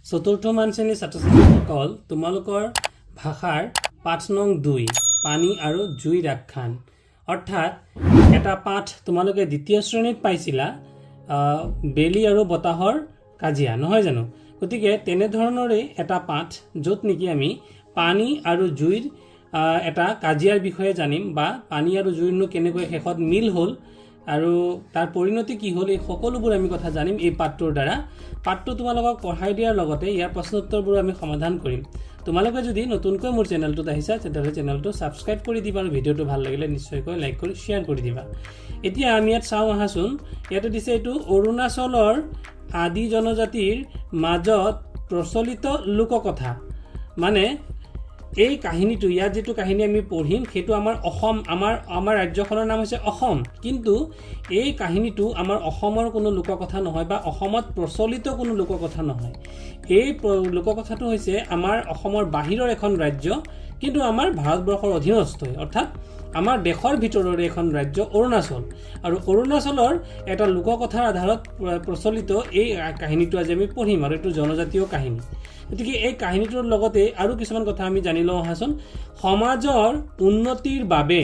চতুৰ্থ মান শ্ৰেণীৰ ছাত্ৰ ছাত্ৰীসকল, তোমালোকৰ ভাষাৰ পাঠ নং 2, পানী আৰু জুইৰ আখ্যান। অৰ্থাৎ এটা পাঠ তোমালোকে দ্বিতীয় শ্ৰেণীত পাইছিলা, বেলি আৰু বতাহৰ কাজিয়া, নহয় জানো? গতিকে তেনেধৰণৰে এটা পাঠ, য'ত নেকি আমি পানী আৰু জুইৰ এটা কাজিয়াৰ বিষয়ে জানিম বা পানী আৰু জুইৰনো কেনেকৈ শেষত মিল হ'ল আৰু তাৰ পৰিণতি কি হ'ল, এই সকলোবোৰ আমি কথা জানিম এই পাঠটোৰ দ্বাৰা। পাঠটো তোমালোকক পঢ়াই দিয়াৰ লগতে ইয়াৰ প্ৰশ্নোত্তৰবোৰো আমি সমাধান কৰিম। তোমালোকে যদি নতুনকৈ মোৰ চেনেলটোত আহিছা, তেতিয়াহ'লে চেনেলটো ছাবস্ক্ৰাইব কৰি দিবা আৰু ভিডিঅ'টো ভাল লাগিলে নিশ্চয়কৈ লাইক কৰি শ্বেয়াৰ কৰি দিবা। এতিয়া আমি ইয়াত চাওঁ আহাচোন। ইয়াতে দিছে, এইটো অৰুণাচলৰ আদি জনজাতিৰ মাজত প্ৰচলিত লোককথা। মানে এই কাহিনীটো, ইয়াত যিটো কাহিনী আমি পঢ়িম, সেইটো আমাৰ অসম, আমাৰ ৰাজ্যখনৰ নাম হৈছে অসম। কিন্তু এই কাহিনীটো আমাৰ অসমৰ কোনো লোককথা নহয় বা অসমত প্ৰচলিত কোনো লোককথা নহয়। এই লোককথাটো হৈছে আমাৰ অসমৰ বাহিৰৰ এখন ৰাজ্য, কিন্তু আমাৰ ভাৰতবৰ্ষৰ অধীনস্থ, অৰ্থাৎ আমাৰ দেশৰ ভিতৰৰে এখন ৰাজ্য অৰুণাচল। আৰু অৰুণাচলৰ এটা লোককথাৰ আধাৰত প্ৰচলিত এই কাহিনীটো আজি আমি পঢ়িম আৰু এইটো জনজাতীয় কাহিনী। গতিকে এই কাহিনীটোৰ লগতে আৰু কিছুমান কথা আমি জানি লওঁ আহাচোন। সমাজৰ উন্নতিৰ বাবে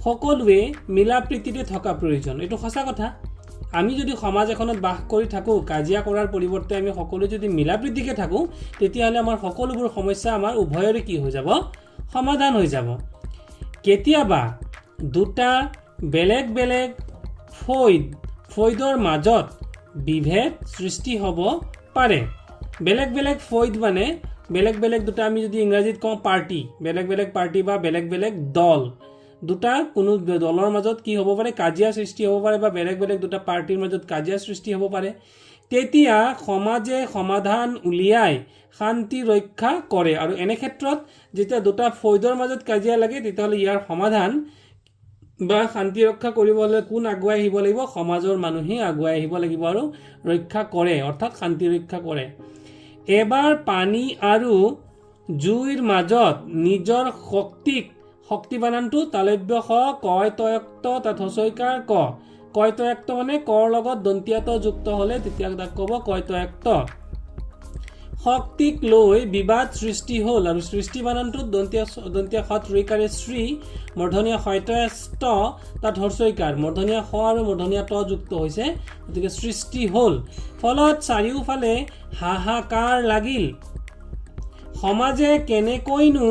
সকলোৱে মিলা প্ৰীতিৰে থকা প্ৰয়োজন। এইটো সঁচা কথা। আমি যদি সমাজ এখনত বাস কৰি থাকোঁ, কাজিয়া কৰাৰ পৰিৱৰ্তে আমি সকলোৱে যদি মিলা প্ৰীতিকে থাকোঁ, তেতিয়াহ'লে আমাৰ সকলোবোৰ সমস্যা আমাৰ উভয়ৰে কি হৈ যাব? সমাধান হৈ যাব। কেতিয়াবা দুটা বেলেগ বেলেগ ফৈদৰ মাজত বিভেদ সৃষ্টি হ'ব পাৰে। বেলেগ বেলেগ ফৈদ মানে বেলেগ বেলেগ দুটা, আমি যদি ইংৰাজীত কওঁ পাৰ্টি, বেলেগ বেলেগ পাৰ্টি বা বেলেগ বেলেগ দল। দুটা কোনো দলৰ মাজত কি হ'ব পাৰে? কাজিয়া সৃষ্টি হ'ব পাৰে বা বেলেগ বেলেগ দুটা পাৰ্টিৰ মাজত কাজিয়া সৃষ্টি হ'ব পাৰে। তেতিয়া সমাজে সমাধান উলিয়াই শান্তি ৰক্ষা কৰে। আৰু এনে ক্ষেত্ৰত যেতিয়া দুটা ফৈদৰ মাজত কাজিয়া লাগে, তেতিয়াহ'লে ইয়াৰ সমাধান বা শান্তি ৰক্ষা কৰিবলৈ কোন আগুৱাই আহিব লাগিব? সমাজৰ মানুহেই আগুৱাই আহিব লাগিব আৰু ৰক্ষা কৰে, অৰ্থাৎ শান্তি ৰক্ষা কৰে। এবাৰ পানী আৰু জুইৰ মাজত নিজৰ শক্তিক, শক্তি বানানটো তালব্য শ কয় তয়ক্ত, তাত হচৈকাৰ ক, কয় তয়ক্ত মানে কৰ লগত দন্তীয়া ত যুক্ত হ'লে তেতিয়া তাক ক'ব কয় তয়ক্ত। শক্তিক লৈ বিবাদ সৃষ্টি হ'ল। আৰু সৃষ্টি বানানটোত দন্তীয়া দন্তীয়া সত ঋকাৰে শ্ৰী, মূৰ্ধনীয়া শয়তয়ে ষ্ট, তাত হৰ্চৈকাৰ, মূৰ্ধনীয়া স আৰু মূৰ্ধনীয়া ত যুক্ত হৈছে, গতিকে সৃষ্টি হ'ল। ফলত চাৰিওফালে হাহাকাৰ লাগিল। সমাজে কেনেকৈনো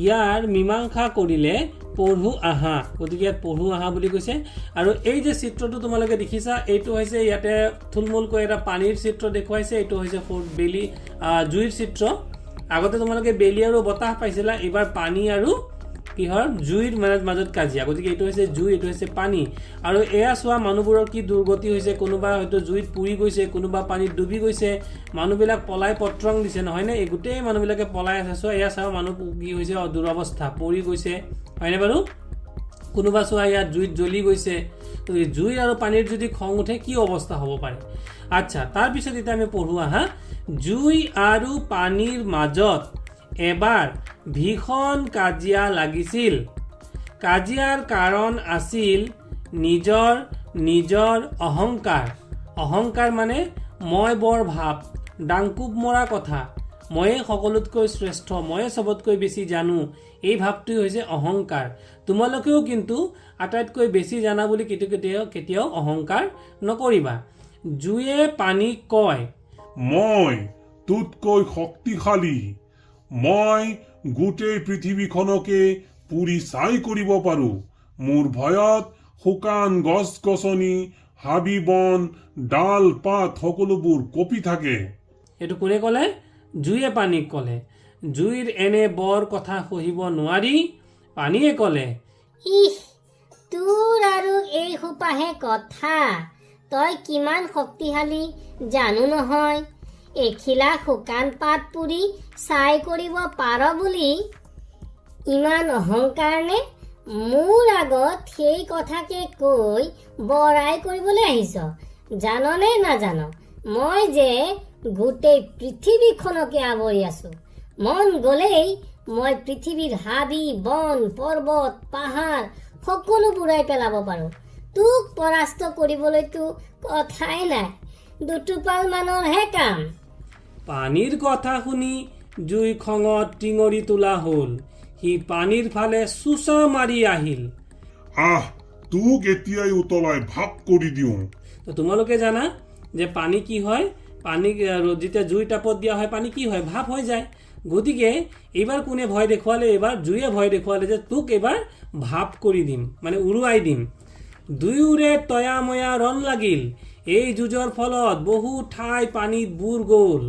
ইয়াৰ মীমাংসা কৰিলে, পঢ়ো আহা। গতিকে ইয়াত পঢ়ো আহা বুলি কৈছে। আৰু এই যে চিত্ৰটো তোমালোকে দেখিছা, এইটো হৈছে ইয়াতে থুলমূলকৈ এটা পানীৰ চিত্ৰ দেখুৱাইছে। এইটো হৈছে বেলি জুইৰ চিত্ৰ। আগতে তোমালোকে বেলি আৰু বতাহ পাইছিলা, এইবাৰ পানী আৰু কিহৰ জুইৰ মানে মাজত কাজিয়া। গতিকে এইটো হৈছে জুই, এইটো হৈছে পানী। আৰু এয়া চোৱা, মানুহবোৰৰ কি দুৰ্গতি হৈছে। কোনোবা হয়তো জুইত পুৰি গৈছে, কোনোবা পানীত ডুবি গৈছে। মানুহবিলাক পলাই পত্ৰং দিছে, নহয়নে? এই গোটেই মানুহবিলাকে পলাই আছে। চোৱা, এয়া চাওঁ, মানুহ কি হৈছে, দুৰৱস্থা, পৰি গৈছে, হয়নে বাৰু? কোনোবা চোৱা ইয়াত জুইত জ্বলি গৈছে। গতিকে জুই আৰু পানীৰ যদি খং উঠে, কি অৱস্থা হ'ব পাৰে? আচ্ছা, তাৰপিছত এতিয়া আমি পঢ়ো আহা। জুই আৰু পানীৰ মাজত এবাৰ ভীষণ কাজিয়া লাগিছিল। কাজিয়াৰ কাৰণ আছিল নিজৰ নিজৰ অহংকাৰ। অহংকাৰ মানে মই বৰ ভাৱ, ডাংকোপ মৰা কথা, ময়ে সকলোতকৈ শ্ৰেষ্ঠ, ময়ে চবতকৈ বেছি জানো, এই ভাৱটোৱে হৈছে অহংকাৰ। তোমালোকেও কিন্তু আটাইতকৈ বেছি জানা বুলি কেতিয়াও কেতিয়াও কেতিয়াও অহংকাৰ নকৰিবা। জুয়ে পানীক কয়, মই তোতকৈ শক্তিশালী। মই গোটেই পৃথিৱীখনকে পুৰি ছাই কৰিব পাৰো। মোৰ ভয়ত শুকান গছ গছনি, হাবি বন, ডাল পাত সকলোবোৰ কঁপি থাকে। এইটো কোনে ক'লে? জুয়ে পানীক ক'লে। জুইৰ এনে বৰ কথা সহিব নোৱাৰি পানীয়ে ক'লে, ইহ, তোৰ আৰু এই সোপাহে কথা! তই কিমান শক্তিশালী জানো নহয়। এখিলা শুকান পাত পুৰি ছাই কৰিব পাৰ বুলি ইমান অহংকাৰ নে? মোৰ আগত সেই কথাকে কৈ বৰাই কৰিবলৈ আহিছ? জাননে নাজান, মই যে গোটেই পৃথিৱীখনকে আৱৰি আছো? মন গ'লেই মই পৃথিৱীৰ হাবি বন, পৰ্বত পাহাৰ সকলো বুৰাই পেলাব পাৰোঁ। তোক পৰাস্ত কৰিবলৈতো কথাই নাই, দুটোপাল মানৰহে কাম। পানীৰ কথা শুনি জুই খঙত টিঙৰি তোলা হ'ল। সি পানীৰ ফালে চোঁচা মাৰি আহিল। আহ, তোক এতিয়াই উতলাই ভাপ কৰি দিওঁ। তো তোমালোকে জানা যে পানী কি হয়? পানী যেতিয়া জুইৰ তাপত দিয়া হয়, পানী কি হয়? ভাপ হৈ যায়। গতিকে এইবাৰ কোনে ভয় দেখুৱালে? এইবাৰ জুয়ে ভয় দেখুৱালে যে তোক এইবাৰ ভাপ কৰি দিম, মানে উৰুৱাই দিম। দুয়োৰে তয়াময়া ৰণ লাগিল। এই যুঁজৰ ফলত বহু ঠাই পানীত বুৰ গ'ল।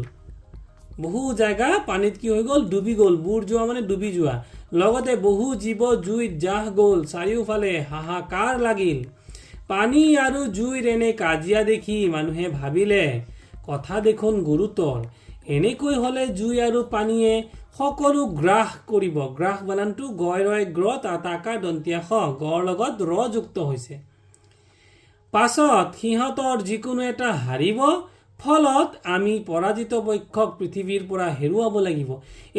বহু জেগা পানীত কি হৈ গ'ল? ডুবি গ'ল। বুৰ যোৱা মানে ডুবি যোৱা। লগতে বহু জীৱ জুইত জাহ গ'ল। চাৰিওফালে হাহাকাৰ লাগিল। পানী আৰু জুইৰ এনে কাজিয়া দেখি মানুহে ভাবিলে, কথা দেখোন গুৰুতৰ। এনেকৈ হ'লে জুই আৰু পানীয়ে সকলো গ্ৰাস কৰিব। গ্ৰাস বানানটো গয় ৰয় গ্ৰ তাকাৰ দন্তীয়া স, গৰ লগত ৰ যুক্ত হৈছে। পাছত সিহঁতৰ যিকোনো এটা হাৰিব। ফলত আমি পৰাজিত পক্ষক পৃথিৱীৰ পৰা হেৰুৱাব লাগিব।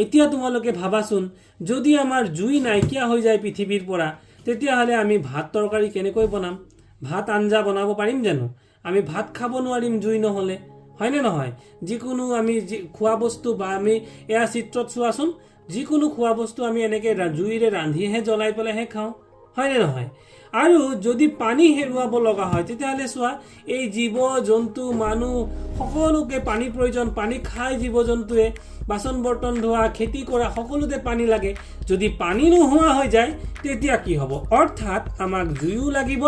এতিয়া তোমালোকে ভাবাচোন, যদি আমাৰ জুই নাইকিয়া হৈ যায় পৃথিৱীৰ পৰা, তেতিয়াহ'লে আমি ভাত তৰকাৰী কেনেকৈ বনাম? ভাত আঞ্জা বনাব পাৰিম জানো? আমি ভাত খাব নোৱাৰিম জুই নহ'লে, হয়নে নহয়? যিকোনো আমি যি খোৱা বস্তু বা আমি এয়া চিত্ৰত চোৱাচোন, যিকোনো খোৱা বস্তু আমি এনেকৈ জুইৰে ৰান্ধিহে জ্বলাই পেলাইহে খাওঁ, হয়নে নহয়? আৰু যদি পানী হেৰুৱাব লগা হয়, তেতিয়াহ'লে চোৱা, এই জীৱ জন্তু মানুহ সকলোকে পানী প্ৰয়োজন। পানী খাই জীৱ জন্তুৱে, বাচন বৰ্তন ধোৱা, খেতি কৰা, সকলোতে পানী লাগে। যদি পানী নোহোৱা হৈ যায়, তেতিয়া কি হ'ব? অৰ্থাৎ আমাক জুইও লাগিব,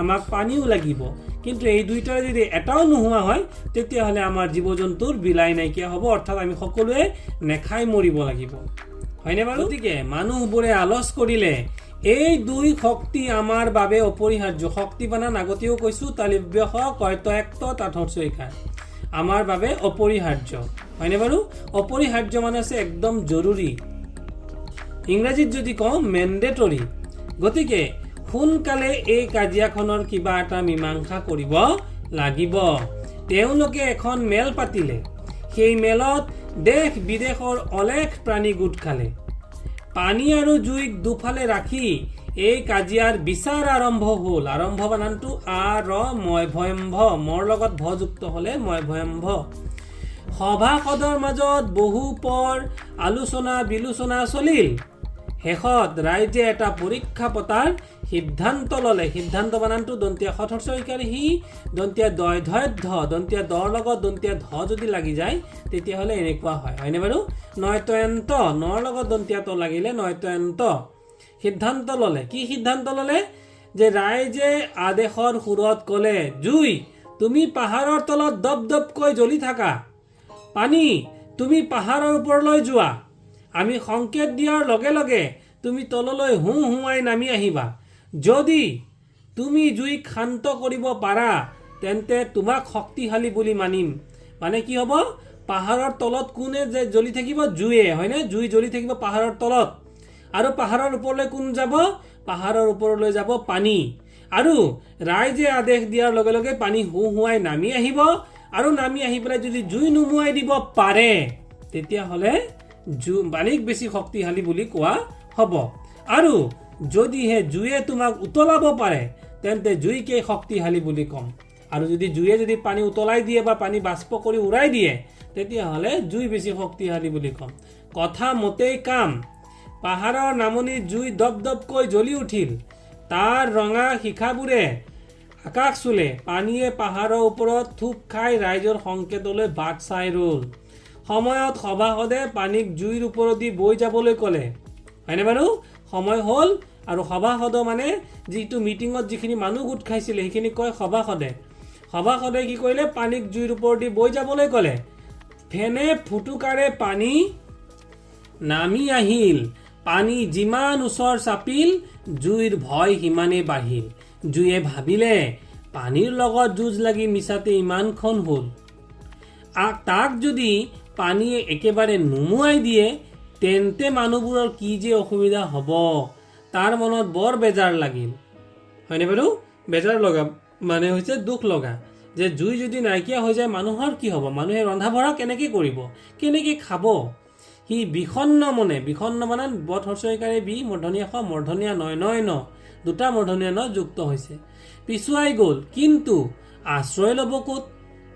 আমাক পানীও লাগিব। কিন্তু এই দুইটাৰ যদি এটাও নোহোৱা হয়, তেতিয়াহ'লে আমাৰ জীৱ জন্তুৰ বিলাই নাইকিয়া হ'ব। অৰ্থাৎ আমি সকলোৱে নেখাই মৰিব লাগিব, হয়নে বাৰু? গতিকে মানুহবোৰে আলচ কৰিলে, এই দুই শক্তি আমাৰ বাবে অপৰিহাৰ্য। শক্তি বানান আগতেও কৈছো, তালিব্য স কয়ত এক তাত হৰ্ষইকাৰ, আমাৰ বাবে অপৰিহাৰ্য, হয়নে বাৰু? অপৰিহাৰ্য মানে হৈছে একদম জৰুৰী। ইংৰাজীত যদি কওঁ, মেণ্ডেটৰী। গতিকে সোনকালে এই কাজিয়াখনৰ কিবা এটা মীমাংসা কৰিব লাগিব। তেওঁলোকে এখন মেল পাতিলে। সেই মেলত দেশ বিদেশৰ অলেখ প্ৰাণী গোট খালে। পানী আৰু জুইক দুফালে ৰাখি এই কাজিয়াৰ বিচাৰ আৰম্ভ হ'ল। আৰম্ভ বানানটো আ ৰ ময় ভয়ম্ভ, মৰ লগত ভ যুক্ত হ'লে ময় ভয়ম্ভ। সভাসদৰ মাজত বহু পৰ আলোচনা বিলোচনা চলিল। শেষত ৰাইজে এটা পৰীক্ষা পতাৰ সিদ্ধান্ত ল'লে। সিদ্ধান্ত বানানটো দন্তীয়া সথৰ্ষইকাৰ সি দন্তীয়া দয় ধয় ধ, দন্তীয়া দৰ লগত দন্তীয়া ধ যদি লাগি যায়, তেতিয়াহ'লে এনেকুৱা হয়, হয়নে বাৰু? নয়তয়ন্ত, নৰ লগত দন্তীয়া ত লাগিলে নয়তয়ন্ত। সিদ্ধান্ত ল'লে। কি সিদ্ধান্ত ল'লে? যে ৰাইজে আদেশৰ সুৰত ক'লে, জুই, তুমি পাহাৰৰ তলত দপ দপকৈ জ্বলি থাকা। পানী, তুমি পাহাৰৰ ওপৰলৈ যোৱা। আমি সংকেত দিয়াৰ লগে লগে তুমি তললৈ হু হুৱাই নামি আহিবা। যদি তুমি জুইক শান্ত কৰিব পাৰা, তেন্তে তোমাক শক্তিশালী বুলি মানিম। মানে কি হ'ব? পাহাৰৰ তলত কোনে যে জ্বলি থাকিব? জুয়ে, হয়নে? জুই জ্বলি থাকিব পাহাৰৰ তলত। আৰু পাহাৰৰ ওপৰলৈ কোন যাব? পাহাৰৰ ওপৰলৈ যাব পানী। আৰু ৰাইজে আদেশ দিয়াৰ লগে লগে পানী হু হুৱাই নামি আহিব। আৰু নামি আহি পেলাই যদি জুই নুমুৱাই দিব পাৰে, তেতিয়াহ'লে জুই পানীক বেছি শক্তিশালী বুলি কোৱা হ'ব। আৰু যদিহে জুয়ে তোমাক উতলাব পাৰে, তেন্তে জুইকে শক্তিশালী বুলি ক'ম। আৰু যদি জুয়ে যদি পানী উতলাই দিয়ে বা পানী বাষ্প কৰি উৰাই দিয়ে, তেতিয়াহ'লে জুই বেছি শক্তিশালী বুলি ক'ম। কথা মতেই কাম। পাহাৰৰ নামনিত জুই দপ দপকৈ জ্বলি উঠিল। তাৰ ৰঙা শিখাবোৰে আকাশ চুলে। পানীয়ে পাহাৰৰ ওপৰত থূপ খাই ৰাইজৰ সংকেতলৈ বাট চাই ৰ'ল। সময়ত সভাসদে পানীক জুইৰ ওপৰেদি বৈ যাবলৈ ক'লে, হয়নে বাৰু? সময় হ'ল আৰু সভাসদ মানে যিটো মিটিঙত যিখিনি মানুহ গোট খাইছিলে, সেইখিনি কয় সভাসদে। সভাসদে কি কৰিলে? পানীক জুইৰ ওপৰেদি বৈ যাবলৈ ক'লে। ফেনে ফুটুকাৰে পানী নামি আহিল। পানী যিমান ওচৰ চাপিল, জুইৰ ভয় সিমানেই বাঢ়িল। জুয়ে ভাবিলে, পানীৰ লগত যুঁজ লাগি মিছাতে ইমানখন হ'ল। তাক যদি পানীয়ে একেবাৰে নুমুৱাই দিয়ে, তেন্তে মানুহবোৰৰ কি যে অসুবিধা হ'ব! তাৰ মনত বৰ বেজাৰ লাগিল, হয়নে বাৰু? বেজাৰ লগা মানে হৈছে দুখ লগা, যে জুই যদি নাইকিয়া হৈ যায়, মানুহৰ কি হ'ব? মানুহে ৰন্ধা বঢ়া কেনেকৈ কৰিব? কেনেকৈ খাব? সি বিষণ্ণ মনে, বিষণ্ণ মানে বট হৰ্ষইকাৰে বি মূৰ্ধনীয়া স মূৰ্ধনীয়া নয় নয় ন, দুটা মূৰ্ধনীয়া ন যুক্ত হৈছে, পিছুৱাই গ'ল। কিন্তু আশ্ৰয় ল'ব ক'ত?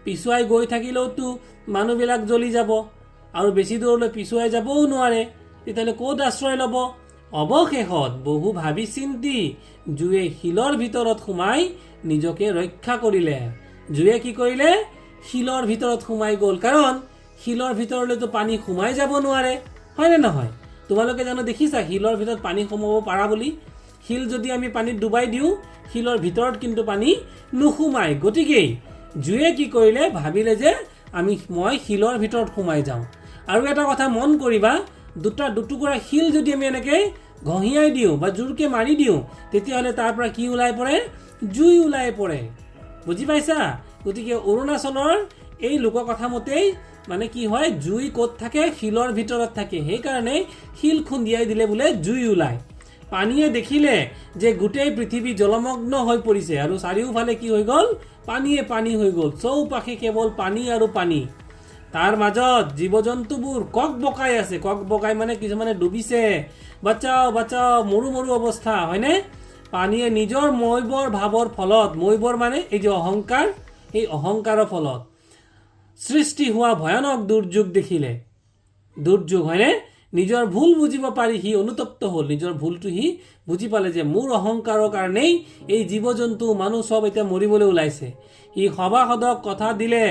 পিছুৱাই গৈ থাকিলেওতো মানুহবিলাক জ্বলি যাব আৰু বেছি দূৰলৈ পিছুৱাই যাবও নোৱাৰে। তেতিয়াহ'লে ক'ত আশ্ৰয় ল'ব? অৱশেষত বহু ভাবি চিন্তি জুয়ে শিলৰ ভিতৰত সোমাই নিজকে ৰক্ষা কৰিলে। জুয়ে কি কৰিলে? শিলৰ ভিতৰত সোমাই গ'ল, কাৰণ শিলৰ ভিতৰলৈতো পানী সোমাই যাব নোৱাৰে, হয়নে নহয়? তোমালোকে জানো দেখিছা শিলৰ ভিতৰত পানী সোমাব পাৰা বুলি? শিল যদি আমি পানীত ডুবাই দিওঁ, শিলৰ ভিতৰত কিন্তু পানী নোসোমায়। গতিকেই জুয়ে কি কৰিলে? ভাবিলে যে মই শিলৰ ভিতৰত সোমাই যাওঁ। আৰু এটা কথা মন কৰিবা, দুটুকুৰা শিল যদি আমি এনেকৈ ঘঁহিয়াই দিওঁ বা জোৰকৈ মাৰি দিওঁ, তেতিয়াহ'লে তাৰ পৰা কি ওলাই পৰে? জুই ওলাই পৰে। বুজি পাইছা? গতিকে অৰুণাচলৰ এই লোককথা মতেই মানে কি হয়, জুই ক'ত থাকে? শিলৰ ভিতৰত থাকে। সেইকাৰণে শিল খুন্দিয়াই দিলে বোলে জুই ওলায়। পানীয়ে দেখিলে যে গোটেই পৃথিৱী জলমগ্ন হৈ পৰিছে আৰু চাৰিওফালে কি হৈ গ'ল? পানীয়ে পানী হৈ গ'ল। চৌপাশে কেৱল পানী আৰু পানী। তাৰ মাজত জীৱ জন্তুবোৰ কক বকাই আছে। কক বকাই মানে কিছুমানে ডুবিছে, বাচাও বাচাও, মৰো মৰো অৱস্থা, হয়নে? পানীয়ে নিজৰ মইবৰ ভাৱৰ ফলত, মইবৰ মানে এই যে অহংকাৰ, এই অহংকাৰৰ ফলত সৃষ্টি হোৱা ভয়ানক দুৰ্যোগ দেখিলে। দুৰ্যোগ, হয়নে? নিজৰ ভুল বুজিব পাৰি সি অনুতপ্ত হ'ল। নিজৰ ভুলটো সি বুজি পালে যে মোৰ অহংকাৰৰ কাৰণেই এই জীৱ জন্তু মানুহ চব এতিয়া মৰিবলৈ ওলাইছে। সি সভাসদক কথা দিলে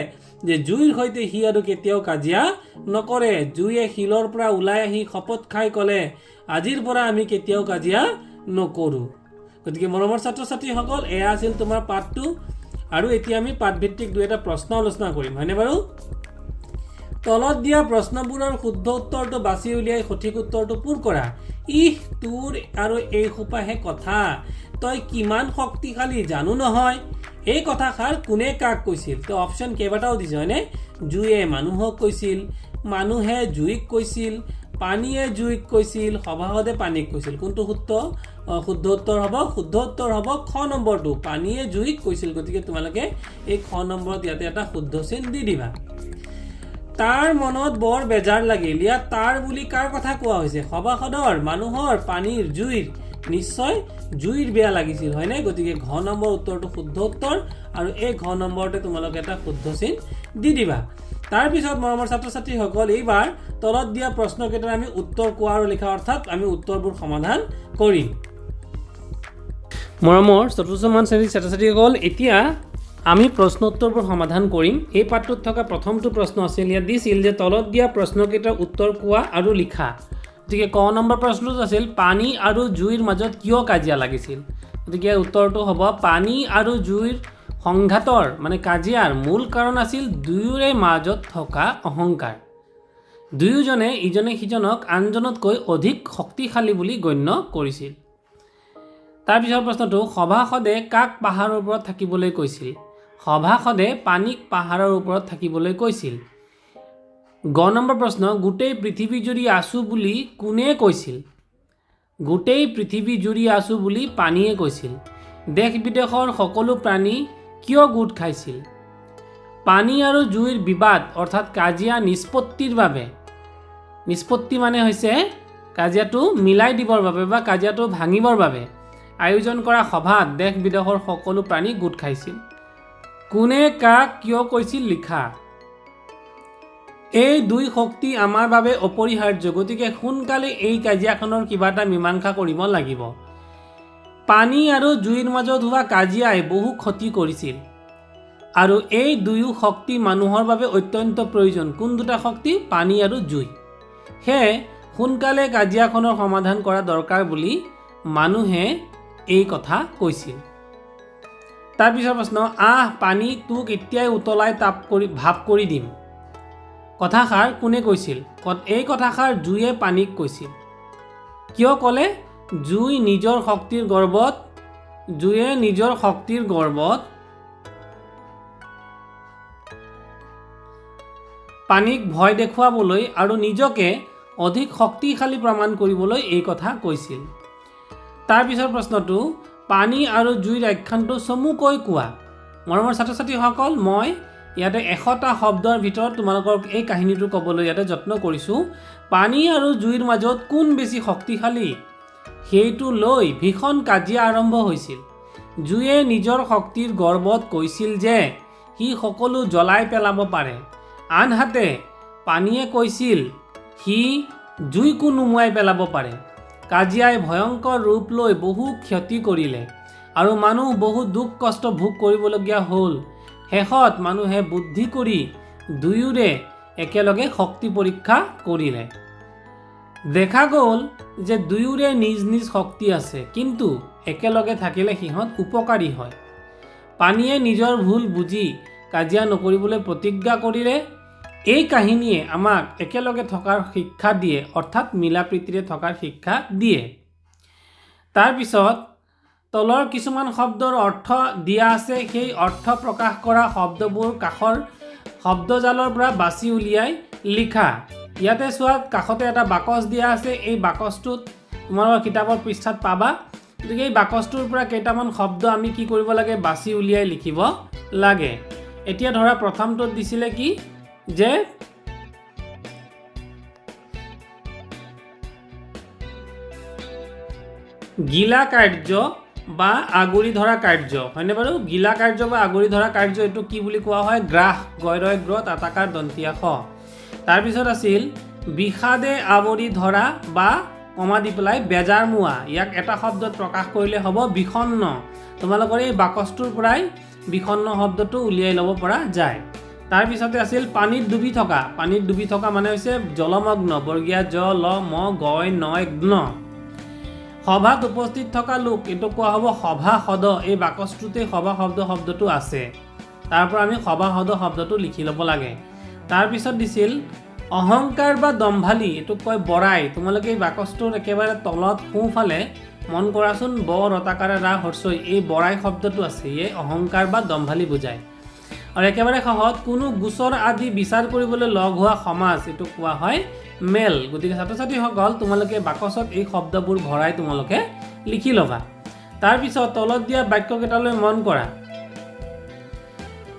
যে জুইৰ সৈতে সি আৰু কেতিয়াও কাজিয়া নকৰে। জুইয়ে শিলৰ পৰা ওলাই আহি শপত খাই ক'লে, আজিৰ পৰা আমি কেতিয়াও কাজিয়া নকৰোঁ। গতিকে মৰমৰ ছাত্ৰ ছাত্ৰীসকল, এয়া আছিল তোমাৰ পাঠটো আৰু এতিয়া আমি পাঠভিত্তিক দুই এটা প্ৰশ্ন আলোচনা কৰিম, হয়নে বাৰু? তলত দিয়া প্ৰশ্নবোৰৰ শুদ্ধ উত্তৰটো বাছি উলিয়াই সঠিক উত্তৰটো পূৰ কৰা। ইহ, তোৰ আৰু এই সোপাহে কথা, তই কিমান শক্তিশালী জানো নহয়। এই কথাষাৰ কোনে কাক কৈছিল? তো অপশ্যন কেইবাটাও দিছে, হয়নে? জুয়ে মানুহক কৈছিল, মানুহে জুইক কৈছিল, পানীয়ে জুইক কৈছিল, সভাসদে পানীক কৈছিল। কোনটো শুদ্ধ উত্তৰ হ'ব? শুদ্ধ উত্তৰ হ'ব খ নম্বৰটো, পানীয়ে জুইক কৈছিল। গতিকে তোমালোকে এই খ নম্বৰত ইয়াতে এটা শুদ্ধ চিন দি দিবা। তাৰ মনত বৰ বেজাৰ লাগিল। ইয়াত তাৰ বুলি কাৰ কথা কোৱা হৈছে? সভাসদৰ, মানুহৰ, পানীৰ, জুইৰ? নিশ্চয় জুইৰ বেয়া লাগিছিল, হয়নে? গতিকে ঘ নম্বৰ উত্তৰটো শুদ্ধ উত্তৰ আৰু এই ঘ নম্বৰতে তোমালোকে এটা শুদ্ধ চিন দি দিবা। তাৰপিছত মৰমৰ ছাত্ৰ ছাত্ৰীসকল, এইবাৰ তলত দিয়া প্ৰশ্নকেইটাৰ আমি উত্তৰ কোৱা আৰু লিখা, অৰ্থাৎ আমি উত্তৰবোৰ সমাধান কৰিম। মৰমৰ চতুৰ্থমান শ্ৰেণীৰ ছাত্ৰ ছাত্ৰীসকল, এতিয়া আমি প্ৰশ্ন উত্তৰবোৰ সমাধান কৰিম। এই পাঠটোত থকা প্ৰথমটো প্ৰশ্ন আছিল, ইয়াত দিছিল যে তলত দিয়া প্ৰশ্নকেইটাৰ উত্তৰ কোৱা আৰু লিখা। গতিকে ক নম্বৰ প্ৰশ্নটোত আছিল, পানী আৰু জুইৰ মাজত কিয় কাজিয়া লাগিছিল? গতিকে ইয়াৰ উত্তৰটো হ'ব, পানী আৰু জুইৰ সংঘাতৰ মানে কাজিয়াৰ মূল কাৰণ আছিল দুয়োৰে মাজত থকা অহংকাৰ। দুয়োজনে ইজনে সিজনক আনজনতকৈ অধিক শক্তিশালী বুলি গণ্য কৰিছিল। তাৰপিছৰ প্ৰশ্নটো, সভাসদে কাক পাহাৰৰ ওপৰত থাকিবলৈ কৈছিল? সভাসদে পানীক পাহাৰৰ ওপৰত থাকিবলৈ কৈছিল। গ নম্বৰ প্ৰশ্ন, গোটেই পৃথিৱী জুৰি আছোঁ বুলি কোনে কৈছিল? গোটেই পৃথিৱী জুৰি আছোঁ বুলি পানীয়ে কৈছিল। দেশ বিদেশৰ সকলো প্ৰাণী কিয় গোট খাইছিল? পানী আৰু জুইৰ বিবাদ অৰ্থাৎ কাজিয়া নিষ্পত্তিৰ বাবে। নিষ্পত্তি মানে হৈছে কাজিয়াটো মিলাই দিবৰ বাবে বা কাজিয়াটো ভাঙিবৰ বাবে আয়োজন কৰা সভাত দেশ বিদেশৰ সকলো প্ৰাণী গোট খাইছিল। কোনে কাক কিয় কৈছিল লিখা। এই দুই শক্তি আমাৰ বাবে অপৰিহাৰ্য, গতিকে সোনকালে এই কাজিয়াখনৰ কিবা এটা মীমাংসা কৰিব লাগিব। পানী আৰু জুইৰ মাজত হোৱা কাজিয়াই বহু ক্ষতি কৰিছিল আৰু এই দুয়ো শক্তি মানুহৰ বাবে অত্যন্ত প্ৰয়োজন। কোন দুটা শক্তি? পানী আৰু জুই। সেয়ে সোনকালে কাজিয়াখনৰ সমাধান কৰা দৰকাৰ বুলি মানুহে এই কথা কৈছিল। তাৰপিছৰ প্ৰশ্ন, আহ পানী, তোক এতিয়াই উতলাই তাপ কৰি ভাপ কৰি দিম, কথাষাৰ কোনে কৈছিল? এই কথাষাৰ জুয়ে পানীক কৈছিল। কিয় ক'লে? জুয়ে নিজৰ শক্তিৰ গৰ্বত পানীক ভয় দেখুৱাবলৈ আৰু নিজকে অধিক শক্তিশালী প্ৰমাণ কৰিবলৈ এই কথা কৈছিল। তাৰপিছৰ প্ৰশ্নটো, পানী আৰু জুইৰ আখ্যানটো চমুকৈ কোৱা। মৰমৰ ছাত্ৰ ছাত্ৰীসকল, মই ইয়াতে 100টা শব্দৰ ভিতৰত তোমালোকক এই কাহিনীটো ক'বলৈ ইয়াতে যত্ন কৰিছোঁ। পানী আৰু জুইৰ মাজত কোন বেছি শক্তিশালী সেইটো লৈ ভীষণ কাজিয়া আৰম্ভ হৈছিল। জুয়ে নিজৰ শক্তিৰ গৰ্বত কৈছিল যে সি সকলো জ্বলাই পেলাব পাৰে। আনহাতে পানীয়ে কৈছিল সি জুইকো নুমুৱাই পেলাব পাৰে। কাজিয়াই ভয়ংকৰ ৰূপ লৈ বহু ক্ষতি কৰিলে আৰু মানুহ বহু দুখ কষ্ট ভোগ কৰিবলগীয়া হ'ল। শেষত মানুহে বুদ্ধি কৰি দুয়োৰে একেলগে শক্তি পৰীক্ষা কৰিলে। দেখা গ'ল যে দুয়োৰে নিজ নিজ শক্তি আছে, কিন্তু একেলগে থাকিলে সিহঁত উপকাৰী হয়। পানীয়ে নিজৰ ভুল বুজি কাজিয়া নকৰিবলৈ প্ৰতিজ্ঞা কৰিলে। এই কাহিনীয়ে আমাক একেলগে থকাৰ শিক্ষা দিয়ে, অৰ্থাৎ মিলা প্ৰীতিৰে থকাৰ শিক্ষা দিয়ে। তাৰপিছত তলৰ কিছুমান শব্দৰ অৰ্থ দিয়া আছে। সেই অৰ্থ প্ৰকাশ কৰা শব্দবোৰ কাষৰ শব্দজালৰ পৰা বাছি উলিয়াই লিখা। ইয়াতে চোৱা, কাষতে এটা বাকচ দিয়া আছে। এই বাকচটোত তোমালোকৰ কিতাপৰ পৃষ্ঠাত পাবা। গতিকে এই বাকচটোৰ পৰা কেইটামান শব্দ আমি কি কৰিব লাগে? বাছি উলিয়াই লিখিব লাগে। এতিয়া ধৰা প্ৰথমটোত দিছিলে কি যে গিলা কাৰ্য বা আগুৰি ধৰা কাৰ্য, হয়নে বাৰু? গিলা কাৰ্য বা আগুৰি ধৰা কাৰ্য, এইটো কি বুলি কোৱা হয়? গ্ৰাস, গয়ৰয় গ্ৰ তাতাকাৰ দন্তীয়া স। তাৰপিছত আছিল বিষাদে আৱৰি ধৰা বা কমা দি পেলাই বেজাৰমুৱা। ইয়াক এটা শব্দত প্ৰকাশ কৰিলে হ'ব বিষণ্ণ। তোমালোকৰ এই বাকচটোৰ পৰাই বিষণ্ণ শব্দটো উলিয়াই ল'ব পৰা যায়। তাৰপিছতে আছিল পানীত ডুবি থকা। পানীত ডুবি থকা মানে হৈছে জলমগ্ন, বৰ্গীয়া জ ল ম গয় নয় গ্ন। সভাত উপস্থিত থকা লোক, এইটো কোৱা হ'ব সভাসদ। এই বাকচটোতে সভাসদ শব্দটো আছে, তাৰ পৰা আমি সভাসদ শব্দটো লিখি ল'ব লাগে। তাৰপিছত দিছিল অহংকাৰ বা দম্ভালি, এইটোক কয় বৰাই। তোমালোকে এই বাকচটোৰ একেবাৰে তলত সোঁফালে মন কৰাচোন, ব ৰতাকাৰে ৰা হৰ্চৈ, এই বৰাই শব্দটো আছে, ইয়ে অহংকাৰ বা দম্ভালি বুজায়। আৰু একেবাৰে শেষত কোনো গোচৰ আদি বিচাৰ কৰিবলৈ লগ হোৱা সমাজ, এইটো কোৱা হয় মেল। গতিকে ছাত্ৰ ছাত্ৰীসকল, তোমালোকে বাকচত এই শব্দবোৰ ভৰাই তোমালোকে লিখি ল'বা। তাৰপিছত তলত দিয়া বাক্যকেইটালৈ মন কৰা।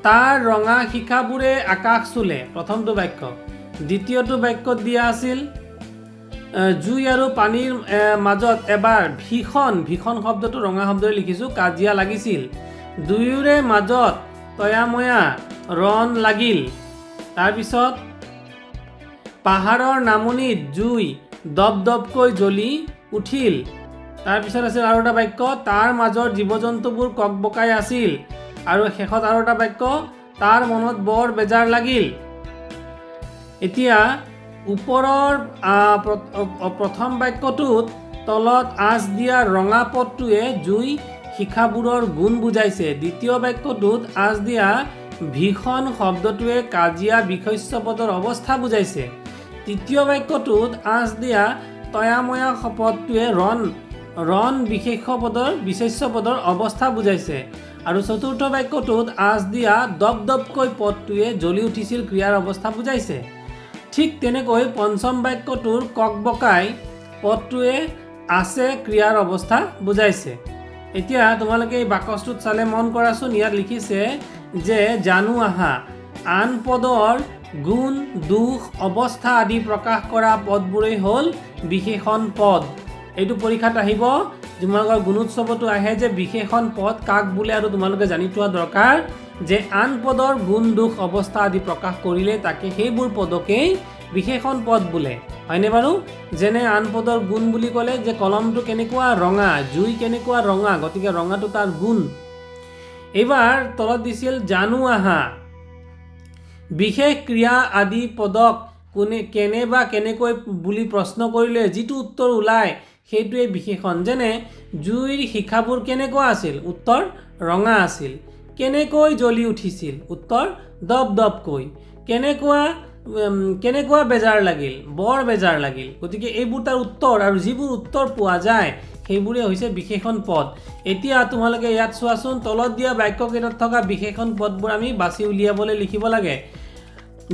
তাৰ ৰঙা শিখাবোৰে আকাশ চুলে, প্ৰথমটো বাক্য। দ্বিতীয়টো বাক্যত দিয়া আছিল জুই আৰু পানীৰ মাজত এবাৰ ভীষণ, ভীষণ শব্দটো ৰঙা শব্দৰে লিখিছোঁ, কাজিয়া লাগিছিল। দুয়োৰে মাজত তয়াময়া ৰণ লাগিল। তাৰপিছত পাহাৰৰ নামনিত জুই দপদপকৈ জ্বলি উঠিল। তাৰপিছত আছিল আৰু এটা বাক্য, তাৰ মাজৰ জীৱ জন্তুবোৰ ককবকাই আছিল। আৰু শেষত আৰু এটা বাক্য, তাৰ মনত বৰ বেজাৰ লাগিল। এতিয়া ওপৰৰ প্ৰথম বাক্যটোত তলত আঁচ দিয়া ৰঙা পদটোৱে জুই শিখাবোৰৰ গুণ বুজাইছে। দ্বিতীয় বাক্যটোত আঁচ দিয়া ভীষণ শব্দটোৱে কাজিয়া বিশেষ্য পদৰ অৱস্থা বুজাইছে। তৃতীয় বাক্যটোত আঁচ দিয়া তয়াময়া পদটোৱে ৰণ বিশেষ্য পদৰ অৱস্থা বুজাইছে। আৰু চতুৰ্থ বাক্যটোত আঁচ দিয়া দপদপকৈ পদটোৱে জ্বলি উঠিছিল ক্ৰিয়াৰ অৱস্থা বুজাইছে। ঠিক তেনেকৈ পঞ্চম বাক্যটোৰ ককবকাই পদটোৱে আছে ক্ৰিয়াৰ অৱস্থা বুজাইছে। এতিয়া তোমালোকে এই বাকচটোত চালে মন কৰাচোন, ইয়াত লিখিছে যে জানো আহা, আন পদৰ গুণ দোষ অৱস্থা আদি প্ৰকাশ কৰা পদবোৰেই হ'ল বিশেষণ পদ। এইটো পৰীক্ষাত আহিব, তোমালোকৰ গুণোৎসৱতো আহে যে বিশেষণ পদ কাক বোলে, আৰু তোমালোকে জানি থোৱা দৰকাৰ যে আন পদৰ গুণ দোষ অৱস্থা আদি প্ৰকাশ কৰিলে তাকে সেইবোৰ পদকেই বিশেষণ পদ বোলে, হয়নে বাৰু? যেনে আন পদৰ গুণ বুলি ক'লে যে কলমটো কেনেকুৱা ৰঙা, জুই কেনেকুৱা ৰঙা, গতিকে ৰঙাটো তাৰ গুণ। এইবাৰ তলত দিছিল জানো আহা, বিশেষ ক্ৰিয়া আদি পদক কোনে কেনে বা কেনেকৈ বুলি প্ৰশ্ন কৰিলে যিটো উত্তৰ ওলায় সেইটোৱে বিশেষণ। যেনে জুইৰ শিখাবোৰ কেনেকুৱা আছিল, উত্তৰ ৰঙা আছিল। কেনেকৈ জ্বলি উঠিছিল, উত্তৰ দপদপকৈ। কেনেকুৱা বেজাৰ লাগিল, বৰ বেজাৰ লাগিল। গতিকে এইবোৰ তাৰ উত্তৰ, আৰু যিবোৰ উত্তৰ পোৱা যায় সেইবোৰে হৈছে বিশেষণ পদ। এতিয়া তোমালোকে ইয়াত চোৱাচোন, তলত দিয়া বাক্যকেইটাত থকা বিশেষণ পদবোৰ আমি বাছি উলিয়াবলৈ লিখিব লাগে।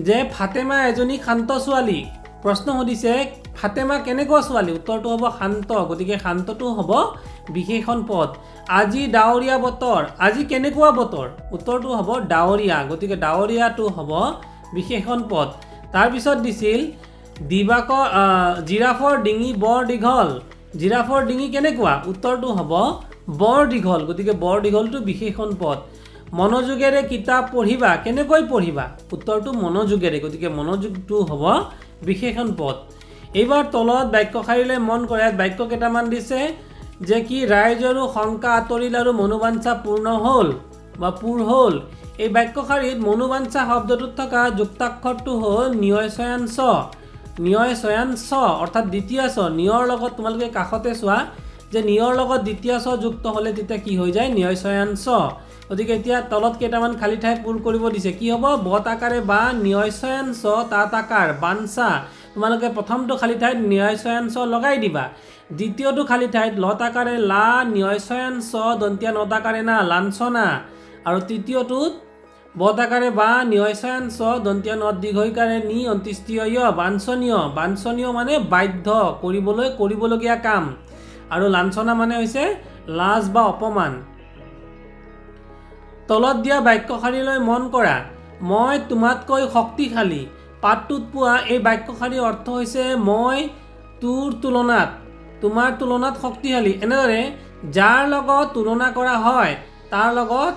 যে ফাতেমা এজনী শান্ত ছোৱালী, প্ৰশ্ন সুধিছে ফাতেমা কেনেকুৱা ছোৱালী, উত্তৰটো হ'ব শান্ত, গতিকে শান্তটো হ'ব বিশেষণ পদ। আজি ডাৱৰীয়া বতৰ, আজি কেনেকুৱা বতৰ, উত্তৰটো হ'ব ডাৱৰীয়া, গতিকে ডাৱৰীয়াটো হ'ব বিশেষণ পদ। তাৰপিছত দিছিল দিবাকৰ, জিৰাফৰ ডিঙি বৰ দীঘল, জিৰাফৰ ডিঙি কেনেকুৱা, উত্তৰটো হ'ব বৰ দীঘল, গতিকে বৰ দীঘলটো বিশেষণ পদ। মনোযোগেৰে কিতাপ পঢ়িবা। কেনেকৈ পঢ়িবা? উত্তৰটো মনোযোগেৰে, গতিকে মনোযোগটো হ'ব বিশেষণ পদ। এইবাৰ তলত বাক্যশাৰীলৈ মন কৰা। ইয়াত বাক্য কেইটামান দিছে যে কি, ৰাইজৰো শংকা আঁতৰিল আৰু মনোবাঞ্ছা পূৰ্ণ হ'ল বা পূৰ হ'ল। এই বাক্যশাৰীত মনোবাঞ্ছা শব্দটোত থকা যুক্তাক্ষৰটো হ'ল নিয়চয়ান চ, নিয়চয়ান চ, অৰ্থাৎ দ্বিতীয় চ। নিয়ৰ লগত তোমালোকে কাষতে চোৱা যে নিয়ৰ লগত দ্বিতীয় চ যুক্ত হ'লে তেতিয়া কি হৈ যায়? নিয়চয়ান চ। গতিকে এতিয়া তলত কেইটামান খালী ঠাই পূৰ কৰিব দিছে। কি হ'ব? বত আকাৰে বা, নিয়চয়ান চ, তাত আকাৰ বাঞ্ছা। তোমালোকে প্ৰথমটো খালী ঠাইত নিয়চয়ান চ লগাই দিবা। দ্বিতীয়টো খালী ঠাইত লত আকাৰে লা, নিয়চয়ান চ, দন্তীয়া নত আকাৰে না, লাঞ্ছনা। আৰু তৃতীয়টোত বত আকাৰে বা, নিয়চয়ান চ, দন্তীয়া নত দীৰ্ঘইকাৰে নি, অন্ত্যেষ্টিয় য়, বাঞ্ছনীয়। বাঞ্ছনীয় মানে বাধ্য কৰিবলৈ, কৰিবলগীয়া কাম, আৰু লাঞ্ছনা মানে হৈছে লাজ বা অপমান। তলত দিয়া বাক্যশাৰীলৈ মন কৰা। মই তোমাতকৈ শক্তিশালী। পাঠটোত পোৱা এই বাক্যশাৰীৰ অৰ্থ হৈছে মই তোৰ তুলনাত, তোমাৰ তুলনাত শক্তিশালী। এনেদৰে যাৰ লগত তুলনা কৰা হয় তাৰ লগত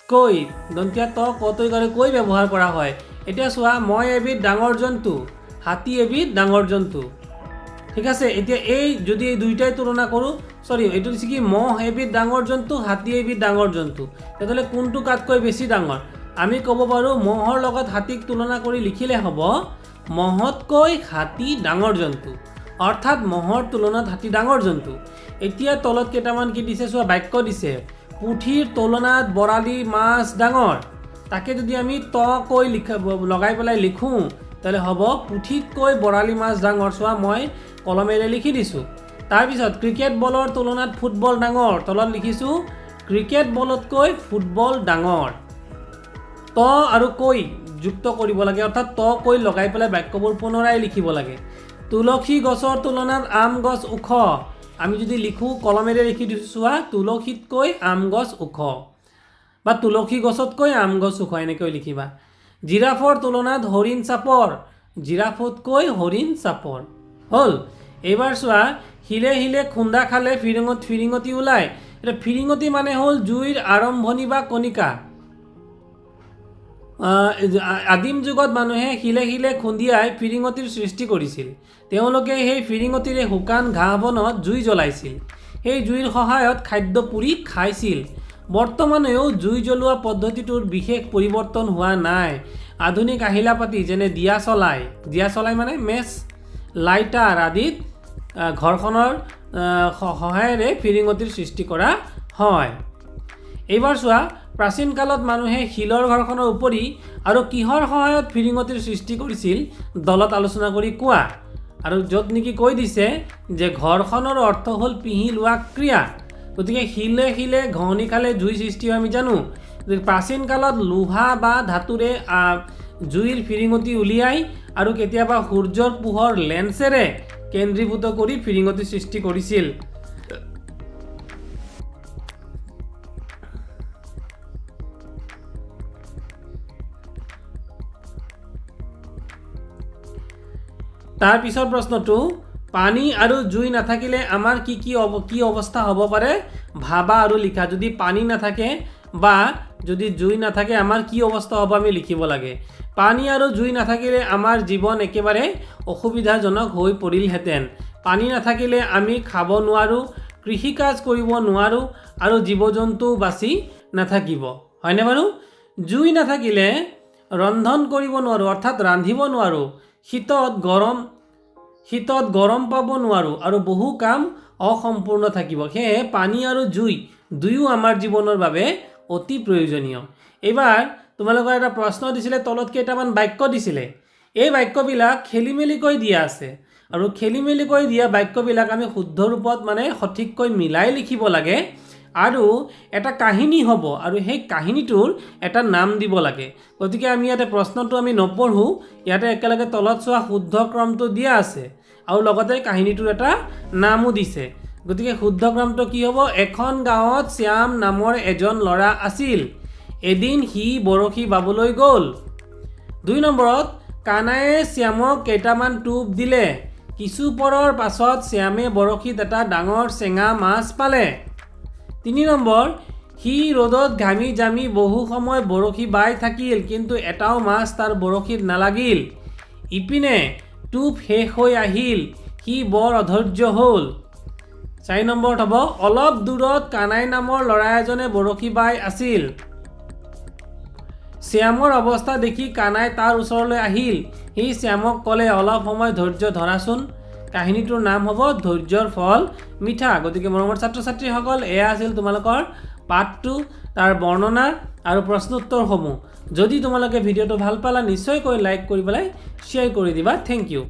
কৈ, দন্তীয়া ত কতৈ কৰে কৈ ব্যৱহাৰ কৰা হয়। এতিয়া চোৱা, মই এবিধ ডাঙৰ জন্তু, হাতী এবিধ ডাঙৰ জন্তু। ঠিক আছে, এতিয়া এই যদি এই দুইটাই তুলনা কৰোঁ, চৰি, এইটো দিছে কি, মহ এবিধ ডাঙৰ জন্তু, হাতী এবিধ ডাঙৰ জন্তু, তেতিয়াহ'লে কোনটো কাতকৈ বেছি ডাঙৰ? আমি ক'ব পাৰোঁ মহৰ লগত হাতীক তুলনা কৰি লিখিলে হ'ব মহতকৈ হাতী ডাঙৰ জন্তু, অৰ্থাৎ মহৰ তুলনাত হাতী ডাঙৰ জন্তু। এতিয়া তলত কেইটামান কি দিছে চোৱা, বাক্য দিছে, পুঠিৰ তুলনাত বৰালি মাছ ডাঙৰ। তাকে যদি আমি ত কৈ লিখা লগাই পেলাই লিখোঁ তেতিয়াহ'লে হ'ব পুঠিতকৈ বৰালি মাছ ডাঙৰ। চোৱা, মই কলমেৰে লিখি দিছোঁ। তাৰপিছত ক্ৰিকেট বলৰ তুলনাত ফুটবল ডাঙৰ, তলত লিখিছোঁ ক্ৰিকেট বলতকৈ ফুটবল ডাঙৰ। ত আৰু কৈ যুক্ত কৰিব লাগে, অৰ্থাৎ ত কৈ লগাই পেলাই বাক্যবোৰ পুনৰাই লিখিব লাগে। তুলসী গছৰ তুলনাত আম গছ ওখ, আমি যদি লিখোঁ কলমেৰে লিখি দিছোঁ চোৱা, তুলসীতকৈ আম গছ ওখ বা তুলসী গছতকৈ আম গছ ওখ, এনেকৈ লিখিবা। জিৰাফৰ তুলনাত হৰিণ চাপৰ, জিৰাফতকৈ হৰিণ চাপৰ। হ'ল। এইবাৰ চোৱা, শিলে শিলে খুন্দা খালে ফিৰিঙতি ওলায়। এতিয়া ফিৰিঙতি মানে হ'ল জুইৰ আৰম্ভণি বা কণিকা। আদিম যুগত মানুহে শিলে শিলে খুন্দিয়াই ফিৰিঙতিৰ সৃষ্টি কৰিছিল। তেওঁলোকে সেই ফিৰিঙতিৰে শুকান ঘাঁহ বনত জুই জ্বলাইছিল। সেই জুইৰ সহায়ত খাদ্য পুৰি খাইছিল। বৰ্তমানেও জুই জ্বলোৱা পদ্ধতিটোৰ বিশেষ পৰিৱৰ্তন হোৱা নাই। আধুনিক আহিলা পাতি যেনে দিয়া চলাই, দিয়া চলাই মানে মেচ, লাইটাৰ আদিত ঘৰখনৰ সহায়েৰে ফিৰিঙতিৰ সৃষ্টি কৰা হয়। এইবাৰ চোৱা, প্ৰাচীন কালত মানুহে শিলৰ ঘৰখনৰ উপৰি আৰু কিহৰ সহায়ত ফিৰিঙতিৰ সৃষ্টি কৰিছিল দলত আলোচনা কৰি কোৱা। আৰু য'ত নেকি কৈ দিছে যে ঘৰখনৰ অৰ্থ হ'ল পিহি লোৱা ক্ৰিয়া। গতিকে শিলে শিলে ঘঁহনি খালে জুই সৃষ্টি হয় আমি জানো। প্ৰাচীন কালত লোহা বা ধাতুৰে জুইৰ ফিৰিঙতি উলিয়াই আৰু কেতিয়াবা সূৰ্যৰ পোহৰ লেন্সেৰে কেন্দ্ৰীভূত কৰি ফিৰিঙতি সৃষ্টি কৰিছিল। তাৰ পিছৰ প্ৰশ্নটো, পানী আৰু জুই নাথাকিলে আমাৰ কি কি কি অৱস্থা হ'ব পাৰে ভাবা আৰু লিখা। যদি পানী নাথাকে বা যদি জুই নাথাকে আমাৰ কি অৱস্থা হ'ব আমি লিখিব লাগে। পানী আৰু জুই নাথাকিলে আমাৰ জীৱন একেবাৰে অসুবিধাজনক হৈ পৰিলহেঁতেন। পানী নাথাকিলে আমি খাব নোৱাৰোঁ, কৃষিকাজ কৰিব নোৱাৰোঁ আৰু জীৱ-জন্তু বাচি নাথাকিব, হয়নে বাৰু? জুই নাথাকিলে ৰন্ধন কৰিব নোৱাৰোঁ, অৰ্থাৎ ৰান্ধিব নোৱাৰোঁ, শীতত গৰম পাব নোৱাৰোঁ আৰু বহু কাম অসম্পূৰ্ণ থাকিব। সেয়েহে পানী আৰু জুই দুয়ো আমাৰ জীৱনৰ বাবে অতি প্ৰয়োজনীয়। এইবাৰ তোমালোকৰ এটা প্ৰশ্ন দিছিলে, তলত কেইটামান বাক্য দিছিলে। এই বাক্যবিলাক খেলিমেলিকৈ দিয়া আছে আৰু খেলিমেলিকৈ দিয়া বাক্যবিলাক আমি শুদ্ধ ৰূপত মানে সঠিককৈ মিলাই লিখিব লাগে আৰু এটা কাহিনী হ'ব আৰু সেই কাহিনীটোৰ এটা নাম দিব লাগে। গতিকে আমি ইয়াতে প্ৰশ্নটো আমি নপঢ়োঁ, ইয়াতে একেলগে তলত চোৱা শুদ্ধ ক্ৰমটো দিয়া আছে আৰু লগতে কাহিনীটোৰ এটা নামো দিছে। গতিকে শুদ্ধ ক্ৰমটো কি হ'ব? এখন গাঁৱত শ্যাম নামৰ এজন ল'ৰা আছিল। এদিন সি বৰশী বাবলৈ গ'ল। 2 নম্বৰত কানায়ে শ্যামক কেইটামান টোপ দিলে। কিছু পৰৰ পাছত শ্যামে বৰশীত এটা ডাঙৰ চেঙা মাছ পালে। 3 নম্বৰ, সি ৰ'দত ঘামি জামি বহু সময় বৰশী বাই থাকিল, কিন্তু এটাও মাছ তাৰ বৰশীত নালাগিল। ইপিনে টোপ শেষ হৈ আহিল, সি বৰ অধৈৰ্য হ'ল। 4 নম্বৰত হ'ব, অলপ দূৰত কানাই নামৰ ল'ৰা এজনে বৰশী বাই আছিল। শ্যামৰ অৱস্থা দেখি কানাই তাৰ ওচৰলৈ আহিল। সি শ্যামক ক'লে, অলপ সময় ধৈৰ্য ধৰাচোন। কাহিনীটোৰ নাম হ'ব ধৈৰ্যৰ ফল মিঠা। গতিকে মৰমৰ ছাত্ৰ ছাত্ৰীসকল, এয়া আছিল তোমালোকৰ পাঠটো, তাৰ বৰ্ণনা আৰু প্ৰশ্নোত্তৰসমূহ। যদি তোমালোকে ভিডিঅ'টো ভাল পালা, নিশ্চয়কৈ লাইক কৰি পেলাই শ্বেয়াৰ কৰি দিবা। Thank you.